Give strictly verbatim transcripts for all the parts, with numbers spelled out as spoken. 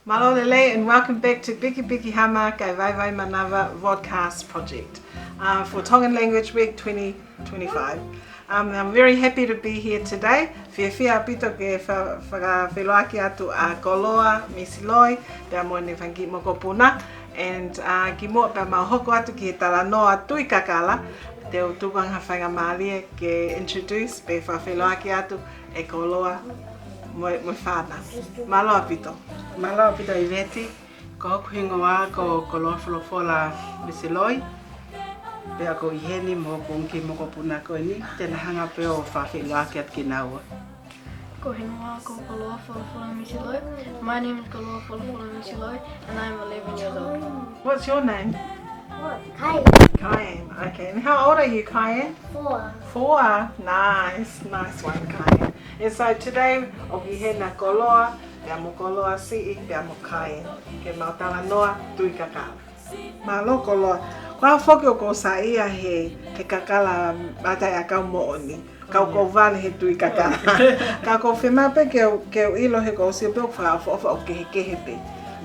Mālō e lelei and welcome back to Pikipiki Hama Kae Vaivai Manava Vodcast Project, uh, for Tongan Language Week twenty twenty-five. Um, I'm very happy to be here today. Fiefia ʻaupito ke fa-, fakafeʻiloaki atu ʻa Koloa Misiloi, pea mo ʻene fanga kiʻi mokopuna. And, uh, kimuʻa pea mau hoko atu ki he talanoa Tui Kakala, te u tuku ange ha faingamālie ke introduce pe fakafeʻiloaki atu e Koloa mo, mo e fānau. Mālō ʻaupito. Mālō ʻaupito ʻIveti, ko hoku hingoa ko Koloa Folofola Misiloi. Pea ko ʻi heni mo hoku kiʻi mokopuna ko eni, te na hanga pē ʻo fakafeʻiloaki atu kinaua. Ko e hingoa ko Koloa Folofola Misiloi. My name is Koloa Folofola Misiloi, and I'm eleven years old. What's your name? Kaien. Kaien. Okay. And how old are you, Kaien? Four. Four. Nice. Nice one, Kaien. And so today, ʻoku ʻi heni ʻa Koloa, pea mo Koloa Siʻi, pea mo Kaien, ke mau talanoa Tui Kakala. Mālō Koloa. Ko au foki ʻoku ou saiʻia he, he kakala mataʻi ʻakau moʻoni. Ka ʻoku ou vale he tui kakala. Ka ʻoku ou fiemaʻu pē ke u, ke u ʻilo he ʻoku ou sio pē ʻoku fakaʻofoʻofa ʻoku kehekehe pē.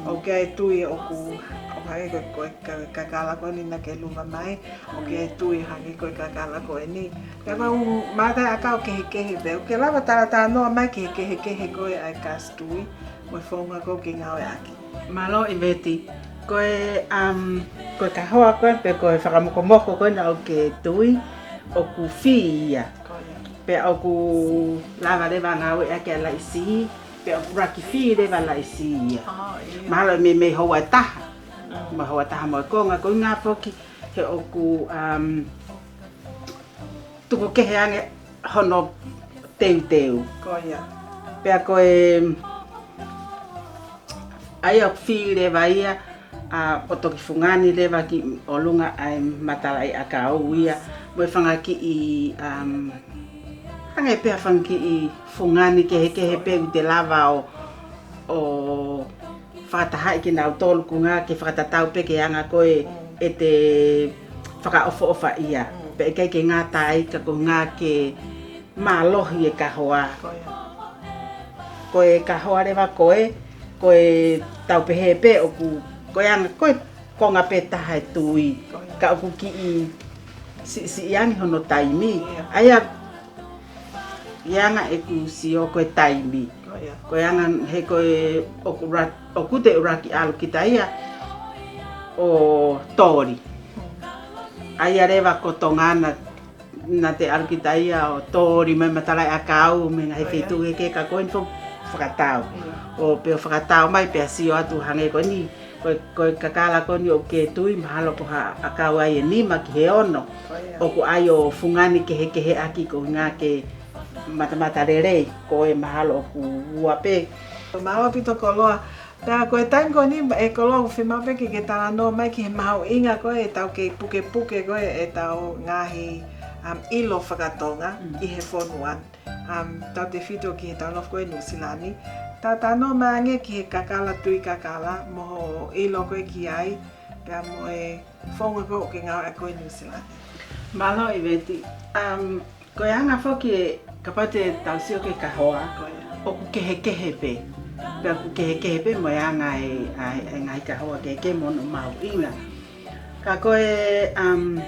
ʻOku ʻi ai e tui ʻoku, ʻoku hangē ko e, ko e ka-, kakala ko eni naʻa ke luva mai. ʻOku ʻi ai e tui hangē ko e kakala ko eni. Ka ʻoku ou mataʻi ʻakau kehekehe pē. ʻOku ke lava talatalanoa mai ki he kehekehe ko ē ʻa e kasi tui mo e founga ko ē ʻoku ke ngāueʻaki. Mālō ʻIveti. Ko e, um, ko e kahoa ko ē, pe ko e fakamokomoko ko ē naʻa ke tui, ʻoku fī ia. Ko ia. Pea ʻoku lava leva ngāueʻaki ʻa e laʻisiʻi, pea ʻoku ʻuluaki fī leva laʻisiʻi ia. Oh, ia. Mahalo ʻe meimei houa ʻe taha. Mm. Mei houa ʻe taha mo e konga, ko e ʻuhinga foki he ʻoku, um, tuku kehe ange hono teuteu. Ko ia. Pea ko e, ʻa ia ʻoku fī leva ia, ʻa, ʻo toki fungani leva ki ʻolunga ʻa e matalaʻiʻakau ia, mo e fanga kiʻi, um, hangē pē ha fanga kiʻi fungani kehekehe pē ʻoku te lava ʻo, ʻo fakatahaʻi kinautolu ko e ʻuhinga ke fakatatau pē ki he anga ko ē ʻete fakaʻofoʻofa ia. Mm. Pea ʻikai ke ngata ai ka ko e ʻuhinga ke mālohi e kahoa. Ko ia. Ko e kahoa leva ko ē, ko e tau pehē pē ʻoku, ko e anga, ko e konga pē taha e tui. Ko ia. Ka ʻoku kiʻi siʻisiʻi ange hono taimi. Ia. ʻA ia ʻi he anga ʻeku sio ko e taimi. Ko ia. Ko e anga he ko e ʻoku ra-, ʻoku te ʻuluaki ʻalu kita ia ʻo toli. ʻA ia leva ko Tonga naʻa, naʻa te ʻalu kita ia ʻo toli mai matalaʻiʻakau mei he ngaahi feituʻu kehekehe ka ko eni foki fakatau. Ia. ʻO pea ʻo fakatau mai pea sio atu hangē ko eni. Ko e, ko e kakala ko eni ʻoku ke tui mahalo ko ha ʻakau ʻe nima ki he ono. Ko ia. ʻOku ʻai ʻo fungani kehekeheʻaki ko e ʻuhinga ke matamata lelei, ko e mahalo ʻoku ua pē. Mālō ʻaupito Koloa. Pea ko e taimi ko eni, ʻe Koloa, ʻoku fiemaʻu pē ke ke talanoa mai ki he mahuʻinga ko ē ʻetau kei pukepuke ko ē ʻetau ngaahi, um, ʻilo fakatonga ʻi he fonua. Um, tautefito ki heʻetau nofo ko ē ʻi Nuʻusila ni. Tau talanoa mai ange ki he kakala Tui Kakala, mo hoʻo ʻilo ko ē ki ai, pea mo e founga ko ē ʻoku ke ngāueʻaki ko ē ʻi Nuʻusila ni. Mālō ʻIveti. Um, ko e anga foki ē, kapau te tau sio ki he kahoa, ko ia, ʻoku kehekehe pē. Pea ʻoku kehekehe pē mo e anga e, ʻa e, ʻa e ngaahi kahoa kehekehe mo hono mahuʻinga. Ka ko e, um,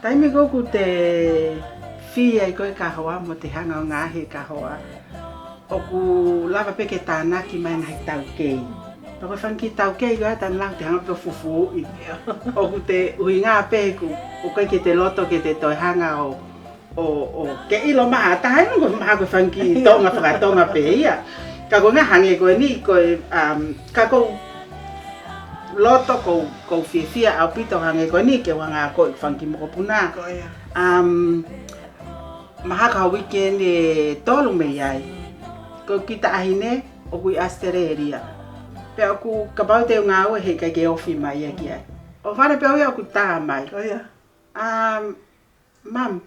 taimi ko ē ʻoku te fī ai ko ē kahoa mo te hanga ʻo ngaohi e kahoa, ʻoku lava pē ke tānaki mai e ngaahi taukei. Pea ko e fanga kiʻi taukei ko ē ʻa e taimi lahi ʻoku te hanga pē ʻo fufuuʻi. ʻOku te ʻuhinga pē ʻoku, ʻoku ʻikai ke te loto ke te toe hanga ʻo, ʻo, ʻo ke ʻilo mai ha taha, he ko e mahalo ko e fanga kiʻi Tonga fakatonga pē ia. Ka ko e ʻuhinga hangē ko eni, ko e, um, ka ʻoku ou loto ʻoku ou, ʻoku ou fiefia ʻaupito hangē ko eni ke u hanga ʻo akoʻi e fanga kiʻi mokopuna. Ko ia. Um, mahalo ko e uike ʻe tolu mei ai, ko e kiʻi taʻahine ʻoku ʻi ʻAositelēlia. Pea ʻoku kapau te u ngāue heʻikai ke ofi mai ia ki ai. ʻO fale pē ʻo ia ʻoku tā mai. Ko ia. Um, Mum,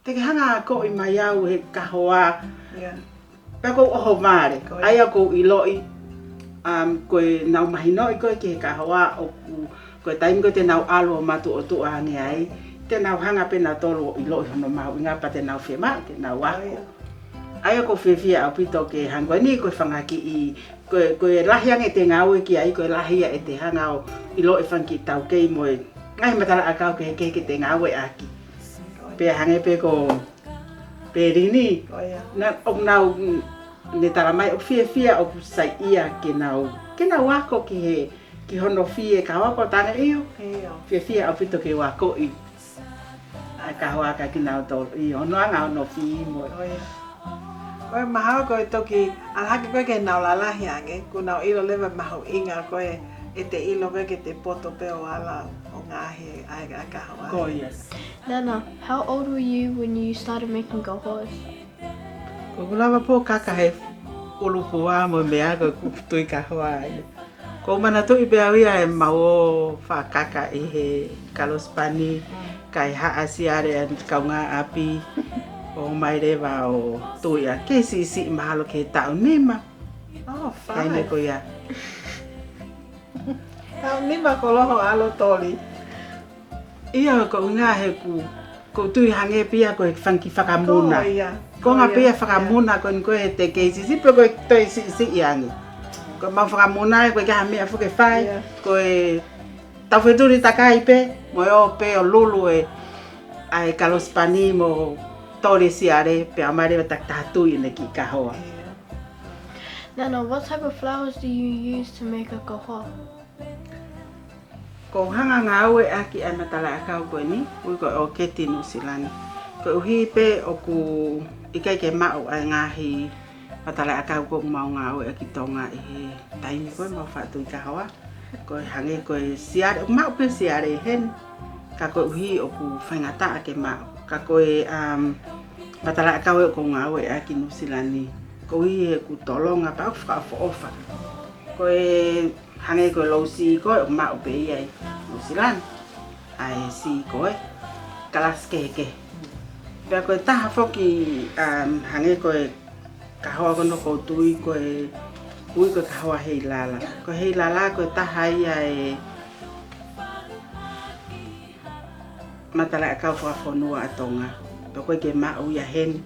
te ke hanga ʻo akoʻi mai au he kahoa. Ia. Pea ʻoku ou ʻohovale. Ko ia. ʻA ia ʻoku ou ʻiloʻi, um, ko ʻenau mahinoʻi ko ē ki he kahoa ʻoku, ko e taimi ko ē te nau ʻalu ʻo matuʻotuʻa ange ai, te nau hanga pē nautolu ʻo ʻiloʻi hono mahuʻinga pea te nau fiemaʻu ke nau ako. Ko ia. ʻA ia ʻoku ou fiefia ʻaupito ke hangē ko eni ko e fanga kiʻi, ko e, ko e lahi ange ʻete ngāue ki ai, ko e lahi ia ʻete hanga ʻo ʻiloʻi e fanga kiʻi taukei mo e ngaahi matalaʻiʻakau kehekehe ke te ngāueʻaki. Pea hangē pē ko Pelini, ʻo ia. Na, ʻoku nau, mm, ne talamai ʻoku fiefia ʻoku saiʻia ke nau, ke nau ako ki he, ki hono fī e kahoa ko tane io. ʻIo. Fiefia ʻaupito ke u akoʻi ʻa e kahoa kia kinautolu. ʻIo, hono anga hono fī mo. ʻO ia. Ko e mahalo ko e toki, ʻalu hake ko ē ke nau lalahi ange, kuo nau ʻilo leva e mahuʻinga ko ē ʻete ʻilo ko ē ke te poto pē ʻo ala ʻo ngaohi ʻa e, ʻa e kahoa. Ko ia. Nana, how old were you when you started making kahoas? Ko ʻeku lava pē ʻo kaka he ʻulupua mo e meʻa ko ʻeku tui kahoa ai. ʻOku ou manatuʻi pē au ia ʻemau ō fakakaka ʻi he kalosipani, kaihaʻa siale ʻa e kaungāʻapi, ʻomai leva ʻo tui ʻa e kei siʻisiʻi mahalo ki he taʻu nima. Oh, five. Taimi ko ia. Taʻu nima ko Loho ʻAlo Toli. ʻIo, ko e ʻuhinga he ʻoku, ʻoku ou tui hangē pē ia ko e fanga kiʻi fakamuna. Ko ia. Ko e ʻuhinga pē ia fakamuna ko eni ko ē ʻete kei siʻisiʻi pe ko e toe siʻisiʻi ange. Ko ʻemau fakamuna ē ko e ʻikai ha meʻa foki ke fai. Ia. Ko e tau fetuli takai pē, mo e ō pē ʻo lulu e, ʻa e kalosipani mo toli siale, pea ʻomai leva takitaha tui ʻene kiʻi kahoa. Ia. Nana, what type of flours do you use to make a kahoa? ʻOku ou hanga ʻo ngāueʻaki ʻa e matalaʻiʻakau ko eni, ui ko e ʻōketi Nuʻusila ni. Koeʻuhi pē ʻoku ʻikai ke maʻu ʻa e ngaahi matalaʻiʻakau ʻoku mau ngāueʻaki ʻi Tonga ʻi he taimi ko ē ʻemau faʻa tui kahoa. Ko e hangē ko e siale, ʻoku maʻu pē siale heni. Ka koeʻuhi ʻoku faingataʻa ke maʻu. Ka ko e, um, matalaʻiʻakau ē ʻoku ou ngāueʻaki ʻi Nuʻusila ni. Koeʻuhi he ʻoku tolonga pea ʻoku fakaʻofoʻofa. Ko e hangē ko e lousī ko ē ʻoku maʻu pē ia ʻi Nuʻusila ni. ʻA e sī ko ē, kalasi kehekehe. Pea ko e taha foki, um, hangē ko e kahoa ko ena ʻoku ou tui ko e, ui ko e kahoa heilala. Ko e heilala ko e taha ia e matalaʻiʻakau fakafonua ʻa Tonga. Pea ʻoku ʻikai ke maʻu ia heni.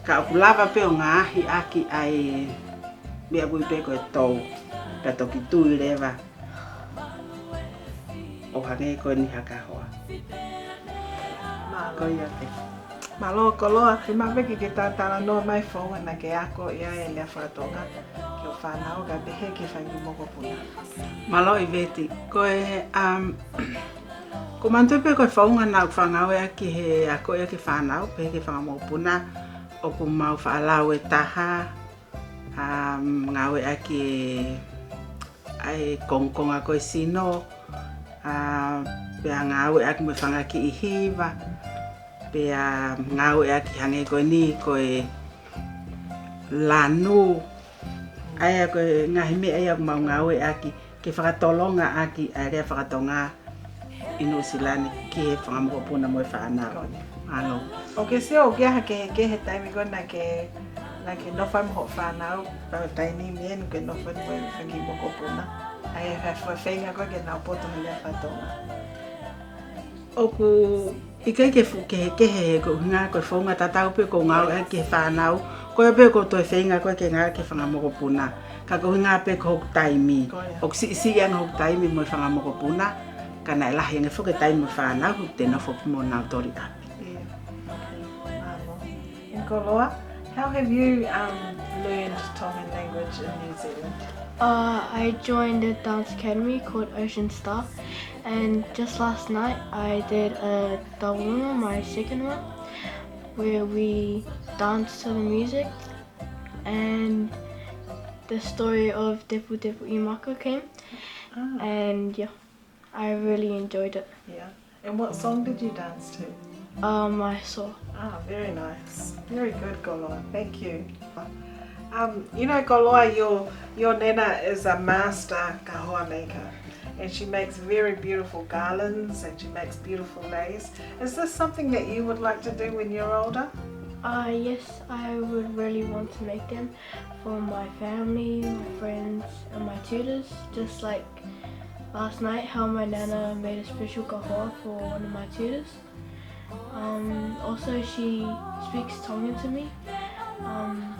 Ka ʻoku lava pē ʻo ngaahi ʻaki ʻa e meʻa ʻoku ui pē ko e tou. Pea toki tui leva ʻo hangē ko eni ha kahoa. Mālō. Ko ia pē. Mālō Koloa, ke maʻu pē ke ke talatalanoa mai e founga naʻa ke akoʻi ai e lea faka-Tonga ki hoʻo fānau kae pehē ki he fanga kiʻi mokopuna. Mālō ʻIveti. Ko e, um, ʻoku ou manatuʻi pē ko e founga naʻa ku faʻa ngāueʻaki he akoʻi ʻaki e fānau, pehē ki he fanga mokopuna, ʻoku mau faʻa lau e taha, um, ngāueʻaki e, ʻa e kongokonga ko e sino, a, pea ngāueʻaki mo e fanga kiʻi hiva, pea ngāueʻaki hangē ko eni ko e lanu, ʻa ia ko e ngaahi meʻa ia ʻoku mau ngāueʻaki ke fakatolongaʻaki ʻa e lea faka-Tonga ʻi Nuʻusila ni ki he fanga mokopuna mo e fānau. Mālō. ʻOku ke sio ʻoku ʻi ai ha kehekehe he taimi ko ē naʻa ke, naʻa ke nofo ai mo hoʻo fānau, pea taimi ni ʻoku ke nofo ai mo e fanga kiʻi mokopuna. ʻA e, ʻa e feinga ko ē ke nau poto he lea faka-Tonga. ʻOku ʻikai ke fuʻu kehekehe he ko e ʻuhinga ko e founga tatau pē ʻoku ou ngāueʻaki he fānau, ko ia pē ʻoku ou toe feinga ko ē ke ngāueʻaki he fanga mokopuna. Ka ko e ʻuhinga pē ko hoku taimi. Ko ia. ʻOku siʻisiʻi ange hoku taimi mo e fanga mokopuna, ka naʻe lahi ange foki e taimi mo e fānau, ʻoku te nofo pē mo nautolu ʻi ʻapi. Yeah. Okay. Mālō. And Koloa, how have you, um, learned Tongan language in New Zealand? Uh, I joined a dance academy called Ocean Star, and just last night I did a taulunga, my second one, where we danced to the music, and the story of Tepu Tepu ʻImaka came, Ah. and yeah, I really enjoyed it. Yeah. And what song did you dance to? Um, I saw. Ah, very nice. Very good, Koloa. Thank you. Um, you know, Koloa, your, your nena is a master kahoa maker. And she makes very beautiful garlands and she makes beautiful lace. Is this something that you would like to do when you're older? Uh, yes, I would really want to make them for my family, my friends, and my tutors. Just like last night, how my nana made a special kahoa for one of my tutors. Um, also, she speaks Tongan to me. Um,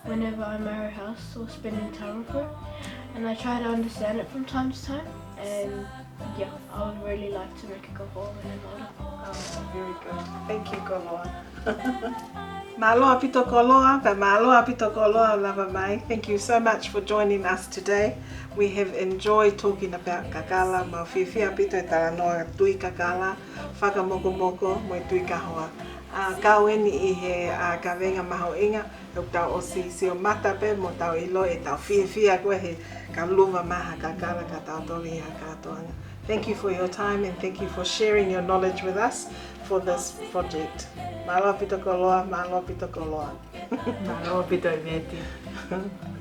whenever I'm at her house or spending time with her. And I try to understand it from time to time. And yeah, I would really like to make a kahoa when I'm older. Oh, very good. Thank you, Koloa. Mālō ʻaupito Koloa, pea mālō ʻaupito Koloa ʻo lava mai. Thank you so much for joining us today. We have enjoyed talking about kakala. Mau fiefia ʻaupito he talanoa tui kakala, fakamokomoko mo e tui kahoa. ʻA, kau eni ʻi he, ʻa, kavenga mahuʻinga, ʻoku tau ʻosi sio mata pē mo tau ʻilo ʻetau fiefia ko ē he kau luva mai ha kakala ka tau toli ha kātoanga. Thank you for your time and thank you for sharing your knowledge with us for this project. Mālō ʻaupito Koloa, mālō ʻaupito Koloa. Mālō ʻaupito ʻIveti.